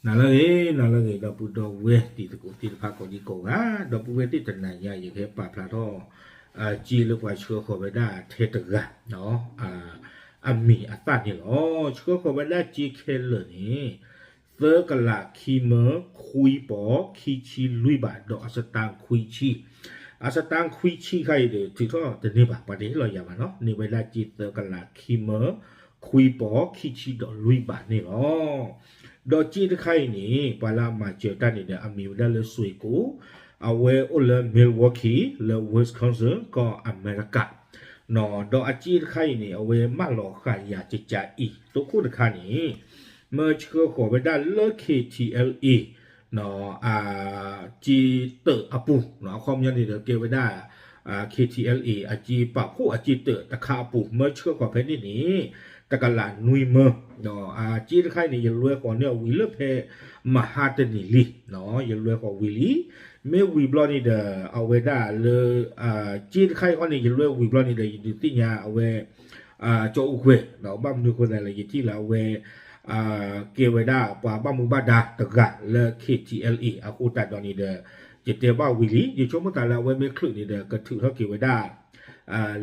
နၤလၢအဂ့ၤ နၤလၢအဂ့ၤ ဒီပုၢ်ဒီဝဲၢ်တံၤသကိးသ့ၣ်တဖၣ်ကိးဒံကိးဂၤ, ဒီပုၢ်ဝဲၢ်သ့ၣ်တနၤညါ ယကဟဲပာ်ဖျါထီၣ် စ့လၢပှၤဆှၢဃီၤဝဲဒၣ်ထဲတဂၤ အမံၤအသၣ်န့ၣ်လီၤ. ဆှၢဃီၤဝဲဒၣ်စ့ခဲလၢာ်န့ၣ် သၢကလးခံမၢ ခွံပီၤ ခံဆံလွံၢ်ဘး ဒီးအစတါခွံဆံ, အစတါခွံဆံခါအံၤဒီး ထုးထီၣ်တန့ၢ်ဘၣ် ပှၤတဟ့ၣ်လီၤယၤဘၣ်နီၤ, န့ၢ်ဝဲဒၣ်စ့သၢကလးခံမၢ ခွံပီၤ ခံဆံဒီးလွံၢ်ဘးန့ၣ်လီၤ. ဒီးစ့တခါအံၤန့ၣ် ပှၤလၢအမၤစၢၤတၢ်န့ၣ်ဒီး အမံၤဝဲဒၣ်လၢ စွ့ကိး, အဝဲအိၣ်လၢ Milwaukee လၢ Wisconsin ကီၢ်အမဲရကၤ ဒီးအစ့တခါအံၤန့ၣ် အဝဲမၢလီၤဃာ်ယၤကကးအံၤ သိခိၣ်တခါန့ၣ် မၢဆှၢဃီၤဝဲဒၣ်လၢ K T L A စ့တၢးအပူၤ, အခီပညီန့ၣ်ဒီးကဲဝဲဒၣ် K T L A အစ့ပာ်ဖှိၣ်အစ့တၢးတခါအပူၤ မၢဆှၢဃီၤဖဲန့ၣ်န့ၣ် တကလးနွံမၢ, ဒီးအစ့တခါအံၤန့ၣ် ယလွဲဃီၤန့ၢ်အဝံၤလၢဖဲမဟါတနံၤလံ, ယလွဲဃီၤဝံၤလံ, မ့ၢ်ဝံၤဘျီန့ၣ်ဒီး အဝဲဒၣ်လၢ စ့တခါအံၤဃီန့ၣ် ယလွဲဝံၤဘျီန့ၣ်ဒီး ယဒုးသ့ၣ်ညါအဝဲ ကၠီအူကွဲၤ ဒီးဘၣ်မနုၤအဃိသတးလဲၣ် ယထံၣ်လၢအဝဲ ကဲဝဲဒၣ်ပှၤဘၣ်မူဘၣ်ဒါတဂၤလၢ K T L A အဃိသတးဒီးန့ၣ်ဒီး ယတဲဘၣ်ဝံၤလံ, ယဆိကမိၣ်သးလၢအဝဲမ့ၢ်ချုးန့ၣ်ဒီး ကထုးထီၣ်က့ၤဝဲဒၣ်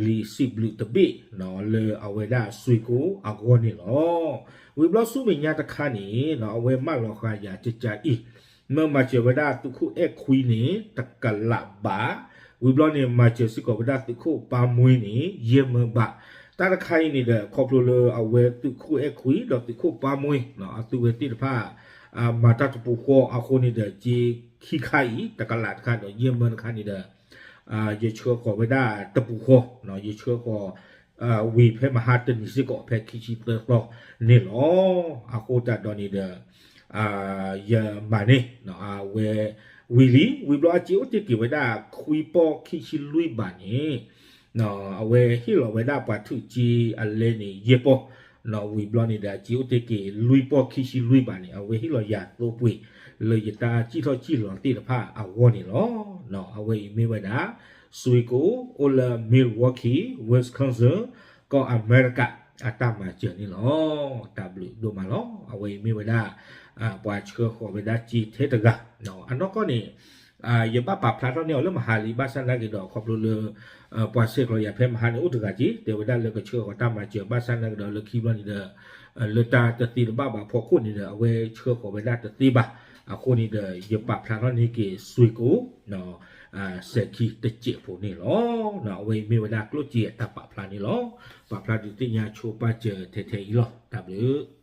လံာ်စံးဘျုးတဘ့ၣ် လၢအဝဲဒၣ် စွ့ကိး အဂီၢ်န့ၣ်လီၤ. ဝံၤဘျီဆူမဲာ်ညါတခါန့ၣ် အဝဲမၢလီၤဃာ်ယၤကကးအံၤ မၢမၤစၢၤဝဲဒၣ်သုးခိၣ်အဲၣ်ခွံန့ၣ် တကလးဘး, ဝံၤဘျီန့ၣ် မၤစၢၤစ့ၢ်ကီးဝဲဒၣ်သုးခိၣ်ပၢ်မှ့န့ၣ် ယဲၢ်မၢဘး, တၢ်တခါအံၤန့ၣ်ဒီး ခီဖျိလၢအဝဲသုးခိၣ်အဲၣ်ခွံ ဒီးသုးခိၣ်ပၢ်မှ့ အသုဝဲသ့ၣ်တဖၣ် မၤတၢ်တပူၤဃီအဃိန့ၣ်ဒီး စ့ခံခါအံၤ တကလးတခါဒီးယဲၢ်မၢတခါန့ၣ်ဒီး ယဆှၢဃီၤဝဲဒၣ်တပူၤဃီ, ယဆှၢဃီၤ ဝံၤဖဲမဟါတနံၤစ့ၢ်ကီး ဖဲခံဆံသၢသီန့ၣ်လီၤ. အဃိသတးဒီးန့ၣ်ဒီး ယမၤန့ၢ် အဝဲဝံၤလံ, ဝံၤဘျီအစ့အိၣ်တ့ၢ်က့ၤဝဲဒၣ် ခွံပီၢ်ခံဆံလွံၢ်ဘးန့ၣ် အဝဲဟ့ၣ်လီၤဝဲဒၣ်ပှၤထုးစ့အလဲန့ၣ် ယဲၢ်ပီၢ်, ဝံၤဘျီန့ၣ်ဒီး အစ့အိၣ်တ့ၢ်က့ၤ လွံၢ်ပီၢ်ခံဆံလွံၢ်ဘးန့ၣ် အဝဲဟ့ၣ်လီၤယၤသိပှ့ၤ လၢယတၢ်စံၣ်ထီၣ်စံၣ်လီၤသ့ၣ်တဖၣ်အဂီၢ်န့ၣ်လီၤ. အဝဲအံၤမ့ၢ်ဝဲဒၣ် စွ့ကိး အိၣ်လၢ Milwaukee Wisconsin ကီၢ်အမဲရကၤ အတၢ်မၤစၢၤန့ၣ်လီၤ. တၢ်ဘျုးဒိၣ်မးလီၤ. အဝဲအံၤမ့ၢ်ဝဲဒၣ် ပှၤဆှၢဃီၤဝဲဒၣ်စ့ထဲတဂၤ, အနီၢ်ကီၢ်န့ၣ် ယဘၣ်ပာ်ဖျါထီၣ်န့ၢ်အီၤလၢမဟါလံ ဘၣ်ဆၣ်သနာ်က့ဒီး ခီဖျိလၢ ပှၤဆဲးကျိးယၤဖဲမဟါန့ၣ်အိၣ်တဂၤက့ၤ တဲဝဲဒၣ်လၢကဆှၢဃီၤတၢ်မၤစၢၤ ဘၣ်ဆၣ်သနာ်က့ဒီး လၢခံဘျီန့ၣ်ဒီး လၢတၢ်တသ့တဘၣ်ဘၣ်ဖီခိၣ်န့ၣ်ဒီး အဝဲဆှၢဃီၤဝဲဒၣ်တသ့ဘၣ်. အဃိန့ၣ်ဒီး ယပာ်ဖျါထီၣ်န့ၢ်က့ၤ စွ့ကိး စဲၤခံတစဲးဖိန့ၣ်လီၤ. အဝဲအံၤမ့ၢ်ဝဲဒၣ်ကျိၣ်စ့အတၢ်ပာ်ဖျါန့ၣ်လီၤ. ပာ်ဖျါဒုးသ့ၣ်ညါဆိပာ်စၢၤထဲထဲအံၤလီၤ. တၢ်ဘျုး